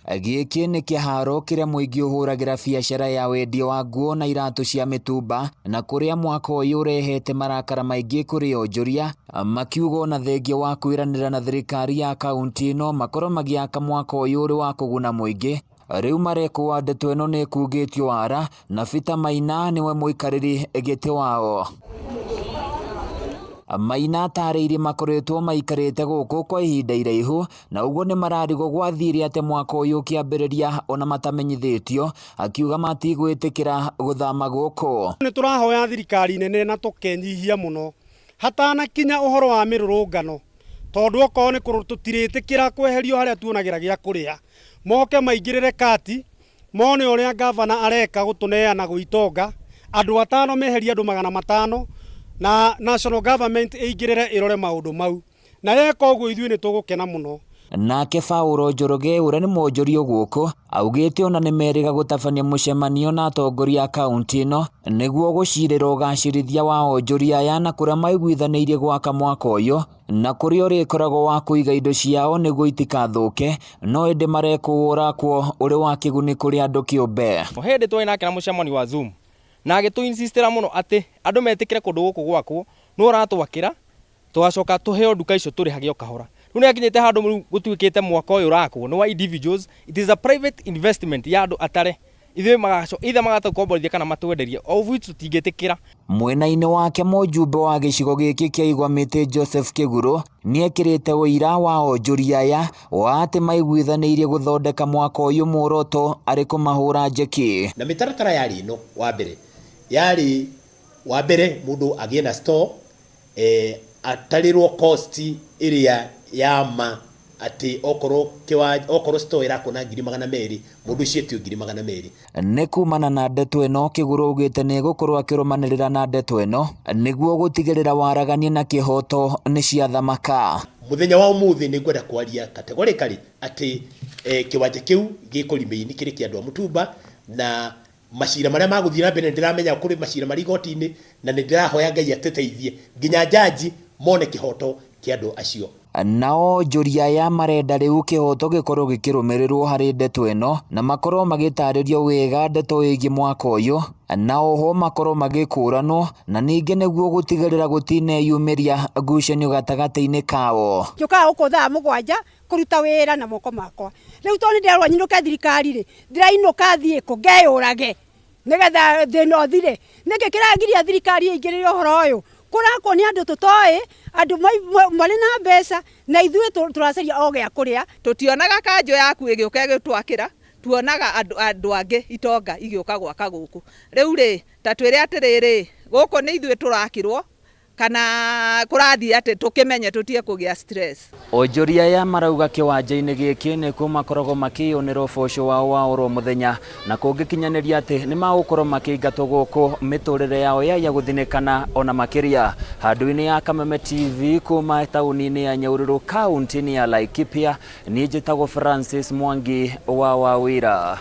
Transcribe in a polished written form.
Gĩkĩ nĩ kĩharo kĩrĩa mũingĩ ũhũragĩra biacara ya wendia wa nguo na iratũ cia mĩtumba na kũrĩa mwako ũyũ ũrehete marakara maingĩ kũrĩ onjoria makiuga ona thengia wa kwĩranĩra na thirikari ya kaunti ĩno makorwo magĩaka mwako ũyũ ũrĩ wa kũguna mũingĩ. Rĩu marekũa ndeto ĩno nĩ ĩkungĩtio wara na Peter Maina nĩwe mũikarĩri gĩtĩ wao. Maina atarĩirie makoretwo maikarĩte gũkũ kwa ihinda iraihu na ũguo nĩ mararigwo gwathire atĩa mwaka ũyũ ũkĩambĩrĩria ona matamenyithĩtio, akiuga matigwĩtĩkĩra gũthama gũkũ. Nĩ tũrahoya thirikari nene na tũkenyihia mũno hatanakinya ũhoro wa mĩrũrũngano, tondũ okorwo nĩ tũtirĩtĩkĩra kweherio harĩa tuonagĩra gĩa kũrĩa, moke maingĩrĩre kati mone ũrĩa gavana areka gũtũneana gwĩ itonga, andũ atano meherie andũ 500, na national government ĩingĩrĩre ĩrore maũndũ mau, na yeka ũguo ithuĩ nĩ tũgũkena mũno. Nake Paulo Njoroge ũrĩa nĩ mwonjoria gũkũ augĩte ona nĩ merĩga gũtabania mũcemanio na atongoria a kaunti ĩno nĩguo gũcirĩra ũgacĩrithia wa onjoria aya na kũrĩa maiguithanĩirie gwaka mwako ũyũ na kũrĩa ũrĩkoragwo wa kũiga indo ciao nĩguo itikathũke, no ĩndĩ marekwo ũrakwo ũrĩ wa kĩguni kũrĩ andũ kĩũmbe. Hĩndĩ twarĩ nake na mũcemanio wa Zoom na agĩtũ insistĩra mũno atĩ andũ metĩkĩre kũndũ gũkũ gwakwo nĩ ũratwakĩra, tũgacoka tũheo nduka icio tũrĩhage o kahora. Rĩu nĩ akinyĩte handũ rĩu gũtuĩkĩte mwaka ũyũ ũrakwo nĩ wa individuals, it is a private investment ya andũ atare, ithuĩ magaco either magatũkomborithia kana matwenderie, of which tũtingĩtĩkĩra. Mwena-inĩ wake mũjumbe wa gĩcigo gĩkĩ kĩa Igwamĩtĩ Joseph Kĩgurũ nĩekĩrĩte ũira wa onjoria aya wa atĩ maiguithanĩirie gũthondeka mwako ũyũ muoroto arĩ kũmahũra njeki. Na mĩtaratara yarĩ ĩno: wa mbere yarĩ, wa mbere mũndũ agĩe na store, atarĩrwo cost ĩrĩa ya ma, atĩ okorwo kĩwanja, okorwo store ĩrakwo na 200,000, mũndũ ũcio etio 200,000. Nĩ kumana na ndeto ĩno Kĩgũrũ augĩte nĩ egũkorwo akĩrũmanĩrĩra na ndeto ĩno nĩguo gũtigĩrĩra waragania na kĩhoto nĩ ciathamaka. Mũthenya wa ũmũthĩ nĩ ngwenda kwaria categorically atĩ kĩwanja kĩu gĩkũ remain kĩrĩ kĩa andũ a Mũtumba, na macira marĩa magũthiĩ na mbere, nĩ ndĩramenya kũrĩ macira marĩ igoti-inĩ, na nĩ ndĩrahoya Ngai atũteithie nginya jaji mone kĩhoto kĩa andũ acio. Nao onjoria aya marenda rĩu kĩhoto gĩkorwo gĩkĩrũmĩrĩrwo harĩ ndeto ĩno na makorwo magĩtarĩrio wega ndeto ĩgiĩ mwako ũyũ, na oho makorwo magĩkũranwo na ningĩ nĩguo gũtigĩrĩra gũtineyumĩria ngucanio gatagatĩ-inĩ kao. Njũkaga gũkũ thaa 7 kũruta wĩra na moko makwa. Rĩu tondũ nĩ ndĩrarwo nyinũke thirikari rĩ, ndĩrainũka thiĩ kũ ngeyũrage nĩgetha thĩna ũthire? Nĩkĩ kĩragiria thirikari ĩingĩrĩre ũhoro ũyũ? Kũrakwo nĩ andũ tũtoĩ, andũ marĩ na mbeca, na ithuĩ tũracaria o gĩa kũrĩa. Tũtionaga kanjũ yaku ĩgĩũka ĩgĩtwakĩra, tuonaga andũ angĩ itonga igĩũka gwaka gũkũ. Rĩu rĩ, ta twĩre atĩrĩrĩ, gũkũ nĩ ithuĩ tũrakĩrwo kana kũrathiĩ atĩ tũkĩmenye tũtige kũgĩa stress? Onjoria aya marauga kĩwanja-inĩ gĩkĩ nĩkuo makoragwo makĩyonera ũboco wao wa oro mũthenya, na kũngĩkinyanĩria atĩ nĩ magũkorwo makĩingatwo gũkũ, mĩtũrĩre yao yaya gũthinĩkana ona makĩria. Handũ-inĩ ya Kameme TV kuma taũni-inĩ ya Nyahururu, kaunti-inĩ ya Laikipia, niĩ njĩtagwo Francis Mwangi wa Wawira.